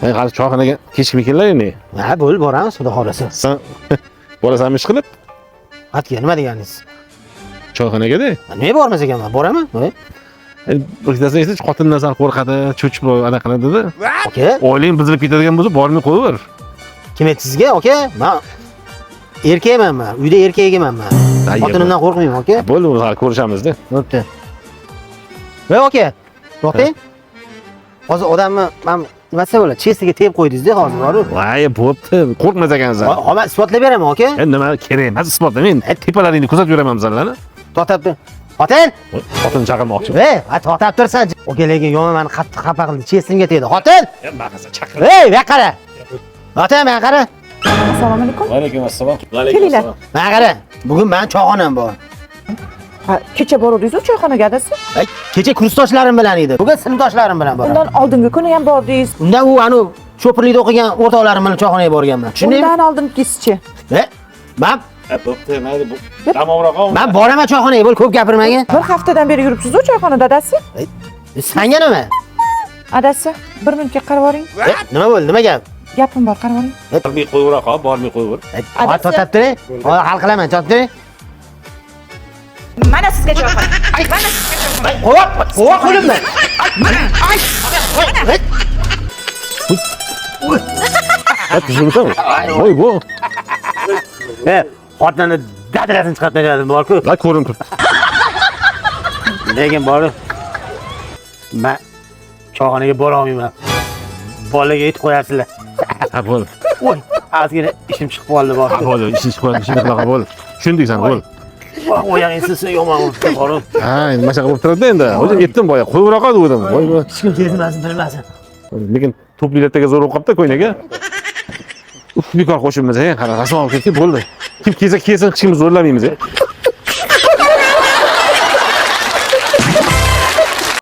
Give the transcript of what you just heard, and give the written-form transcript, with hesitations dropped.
Hali choyxonaga kechikmikinlar endi. Ha, bo'ldi, boramiz, xudo xohlasa. Sen borasanmi ish qilib? Atga nima deganingiz? Choyxonaga-da. Nima bormas ekanman? Boraman. Voy. Birtasini eshitib, xotindan sal qo'rqadi, cho'chib anaqa qiladi dedi. Aka, Oilang buzilib ketadigan bo'lsa, bormay qo'yaver. Kim aytdi sizga, aka? Men erkakman men. Uyda erkagiman men. Xotinimdan qo'rqmayman, aka. Bo'ldi, hali ko'rishamiz-da. Bo'pti. Voy aka, to'xtang. Hozir odamni men nima desa bo'ladi? Chestiga tep qo'ydingiz-da hozir, boru. Voy, bo'pti. Qo'rqmas ekansan. Hozir men isbotlab beraman, aka. Endi nima kerak emas, isbotlamang. Tepalaringni kuzatib yuraman sizlarni. To'xtab tur. Xotin! Xotin chaqirmoqchi. Ey, ha to'xtab tursan. Aka, lekin yomon meni qattiq xafa qildi. Chestimga tegdi. Xotin! Baqasa chaqir. Ey, bu yoqqa qara. Xotin, bu yoqqa qara. Assalomu alaykum. Va alaykum assalom. Kelinglar. Bu yoqqa qara. Bugun meni choyxonam bor. Ha, kecha boruvdingiz-ku choyxonaga adasi? Ey, kecha kursdoshlarim bilan edi. Bugun sinfdoshlarim bilan boraman. Undan oldingi kuni ham bordingiz. Undan u anu cho'pirlikda o'qigan o'rtoqlarim bilan choyxonaga borganman. Tushundingmi? Undan oldingisichi? E, men Bo'pti, mayli bu. Tamomroq men boraman choyxonaga, bo'l, ko'p gapirmagin. Bir haftadan beri yuribsiz-ku choyxonada adasi. Sanga nima? Adasi, bir minutga qarab oling. E, nima bo'ldi? Nima gap? Gapim bor, qarab oling. Bormay qo'yaver, hop, bormay qo'yaver. Hozir to'xtab turing. Hozir hal qilaman, to'xtab turing. Mana sizga choyxona. Mana sizga choyxona. Qo'yib, qo'yib qo'limdan. Ay, Ha, tuzilsan. Voy, bu. E, xotinni dadrasini chiqarib tashladim, bor-ku. La ko'rinib turibdi. Lekin bor. Men choyxonaga bora olmayman. Bolaga aytib qo'yasizlar. Ha, bo'ldi. Voy, ozgina ishim chiqib qoldi bor. Ha, bo'ldi, ishing chiqib qoldi, ishing qilaqa bo'ldi. Tushundik sen, bo'l. Oyog'ing sinsin yomon bo'libdi, boru. Ha, endi mana shunaqa bo'lib turadi endi. O'zim yetdim boya, qo'yavera qol dedim. Voy, voy. Hech kim sezmasin, bilmasin. Lekin to'plilarga zo'r bo'lib qolibdi ko'ynaga. Uf, bekor qo'shibmiz, qara, rasvo olib ketdik, bo'ldi. Kim kelsa kelsin, hech kimni zo'rlamaymiz.